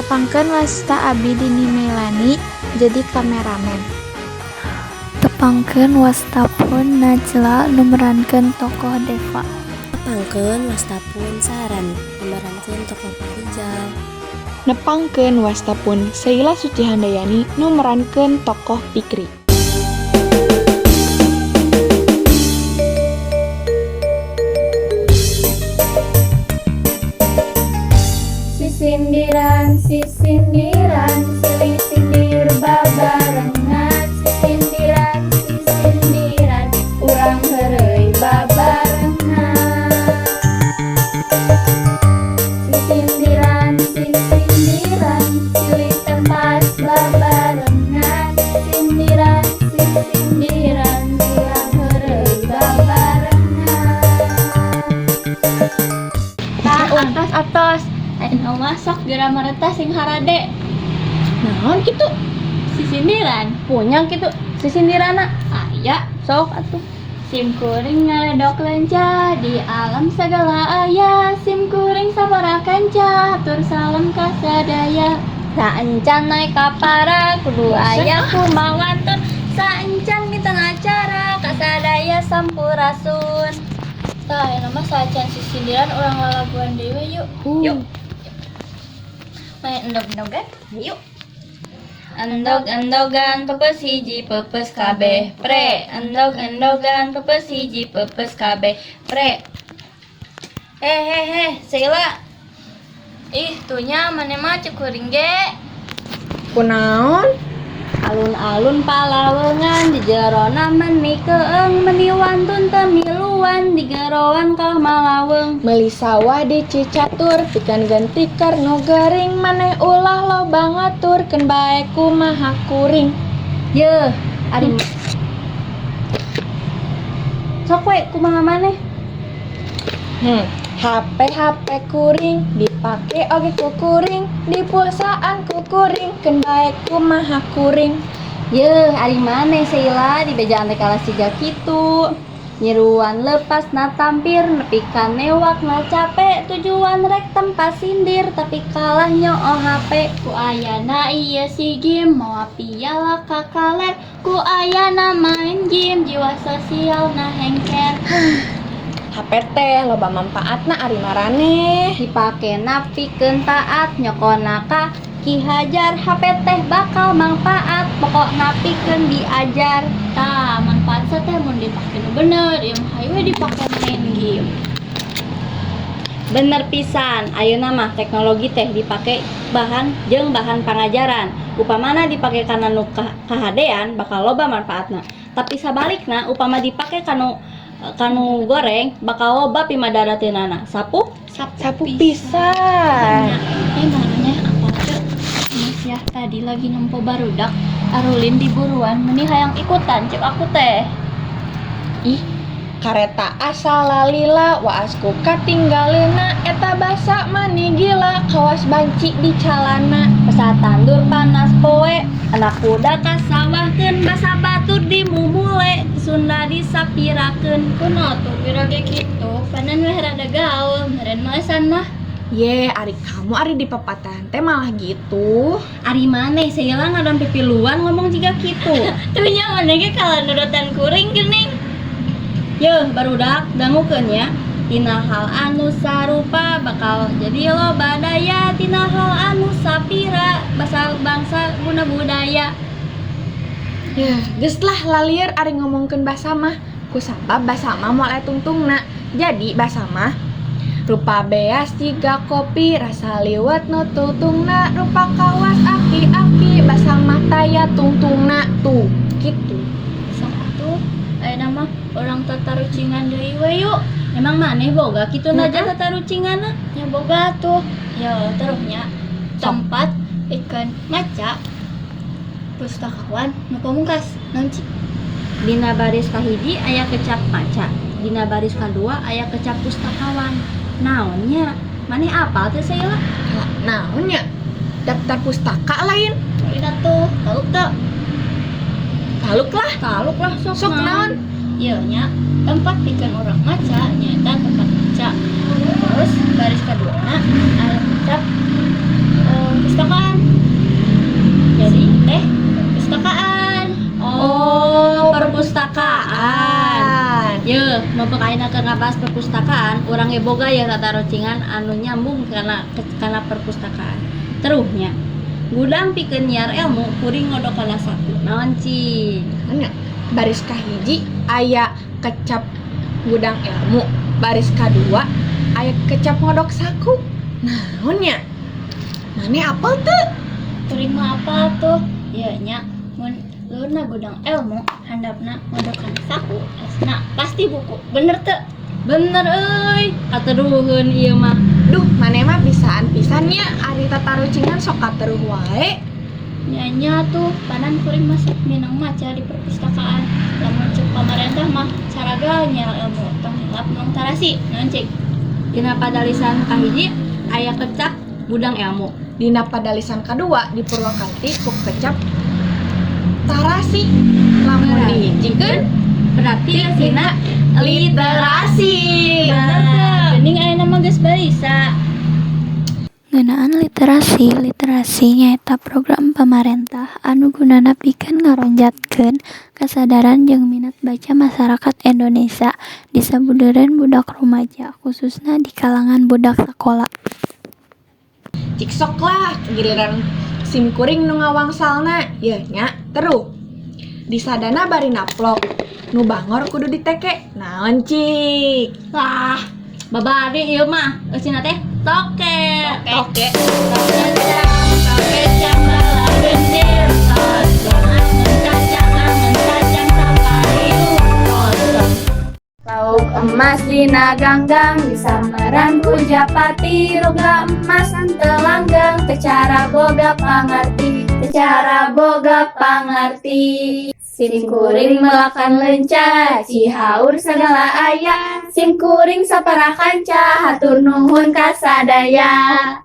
Tepangkeun wasta abi Dini Meilani jadi kameramen. Tepangkeun wasta pun Najla nu merankeun tokoh Deva. Tepangkeun wasta pun Saharani nu merankeun tokoh Pak Rijal. Nepangkeun wasta pun Sheila Suci Handayani nu merankeun tokoh Pikri. Sisindiran, sisindiran, silih sindir babarengan. Sisindiran, sisindiran, urang heureuy babarengan. Sisindiran, sisindiran, silih tempas babarengan. Sisindiran, sisindiran, urang heureuy babarengan. Tah, atos atos. Ayeuna mah sok geura maretas sing harade. Naon kitu? Sisindiran. Punya gitu sisindirana. Aya. Sok atuh. Sim kuring ngaledok lenca di alam segala aya. Sim kuring sabara kanca tur salam ka sadaya. Saencan naik kapara kudu aya kumawantun. Saencan minten acara ka sadaya sampurasun. Tah, ayeuna mah saacan sisindiran urang lalaguan deui we yuk. Yuk. Main endog-endogan? Yuk. Endog-endogan pepes hiji pepes kabeh pre. Endog-endogan pepes hiji pepes kabeh pre. Hehehe, Sheila. Ih, tunya maneh mah cek kuring ge. Kunaon? Alun-alun palawengan di jerona meni keeng meni wantun teu miluan di geroan kalah malaweng. Meuli sawah di Cicatur pikeun ganti nu gering maneh ulah loba ngatur keun bae kumaha kuring. Yeuh, ari sok we kumaha maneh? HP HP kuring dipake oge ku kuring di pulsaan ku kuring keun bae kumaha kuring. Yeuh, ari maneh Sheila di bejaan teh kalah siga kitu. Nyiruan lepas na tampir nepi ka newak na capek tujuan rek tempat sindir tapi kalah nyoo HP. Ku ayana ieu si game moal piala ka kaler. Ku ayana main game jiwa sosial na hengker. HP teh loba manfaatna ari maraneh. Dipake pikeun taat nyokona ka Ki Hajar HP teh bakal manfaat pokokna pikeun diajar. Tah, manfaat teh mun dipake nu bener, ieu mah hayu we dipake main game. Bener pisan, ayeuna mah teknologi teh dipake bahan jeung bahan pangajaran. Upamana dipake kana nu kahadean bakal loba manfaatna. Tapi sabalikna upama dipake kanu goreng bakal loba pimadarateunana. Sapu? Sapu pisan. Ini maneh apa teh? Ya, tadi lagi nempo barudak arulin di buruan meni hayang ikutan cek aku teh. Ih, kareta asal lalila waas ku katinggaleuna eta basa mani gila kawas banci di calana. Basa tandur panas poe anak kuda kasawahkeun basa batur dimumule Sunda disapirakeun. Kuno tuh pira ge kitu, panan weh rada gaul, meureun malesan mah. Ye, ari kamu ari di papatahan teh malah gitu. Ari maneh Sheila ngadon pipiluan ngomong jiga kitu. Tuh nya maneh ge kalah nurutan kuring geuning. Yeuh, barudak dangukeun nya. Tina hal anu sarupa bakal jadi loba daya, tina hal anu sapira basa bangsa guna budaya. Yeuh, geus lah lalieur ari ngomongkeun basa mah. Kusabab basa mah moal aya tungtungna. Jadi basa mah rupa beas jiga kopi rasa liwet nu tutungna rupa kawas aki-aki basa mah taya tungtungna tuh kitu. Sok atuh, ayeuna mah urang tatarucingan deui we yuk. Emang maneh boga kitu naja tatarucinganna? Nya boga tuh. Ya terusnya tempat ikan maca pustakawan nu pamungkas naon cik? Dina baris kahiji aya kecap maca, dina baris kadua aya kecap pustakawan. Naonnya? Maneh apal teh Sheila? Naonnya? Daftar pustaka lain. Kita tuh, taluk teu? Taluk lah. Taluk lah sok. Sok naon? Ieu nya tempat pikeun urang maca nyaeta tempat maca. Terus baris kaduana aya kecap Perpustakaan. Jadi teh perpustakaan. Oh, perpustakaan. Ye, mumpung ayeuna keur ngabahas perpustakaan, urang ge boga ya tatarucingan anu nyambung kana perpustakaan. Teruhnya, gudang pikeun nyiar ilmu kuring ngodok kana saku. Naon cing? Nya, baris kahiji aya kecap gudang ilmu, baris kadua aya kecap ngodok saku. Naon nya? Maneh apal teu? Kuring mah apa tuh? Ya nya, mun luhurna gudang ilmu, handapna ngodok kana saku, asna pasti buku. Bener teu? Bener euy, kateruheun ieu mah. Duh, maneh mah bisaan pisan nya ari tatarucingan sok kateruh wae. Nya tuh, panan kuring masih minang maca di perpustakaan. Lamun cek pamarentah mah caraga nyiar ilmu, tong hilap melong tarasi. Naon cik? Dina padalisan kahiji aya kecap gudang ilmu. Dina padalisan kadua dipurwakanti ku kecap tarasi. Lamun dihijikeun berarti eusina literasi. Bener teu? Geuning ayeuna mah geus barisa. Ngeunaan literasi, literasi nyaeta program pamarentah anu gunana pikeun ngaronjatkeun kasadaran jeung minat baca masarakat Indonesia di sabudeureun budak rumaja, khususna di kalangan budak sakola. Cik sok lah giliran sim kuring nu ngawangsalna, yeuh nya teruh. Disadana bari naplok, nu bangor kudu diteke. Naon cik? Wah, babari ieu mah eusina teh toke. Toke. Toke cang bala gendir, tos cacang sapariu, tos. Lauk emas dina ganggang disamperan ku japati, rugla emas henteu langgeng teu cara boga pangarti, teu cara boga pangarti. Sim kuring melakan leunca, Cihaur sagala aya, sim kuring sapara kanca, hatur nuhun ka sadaya.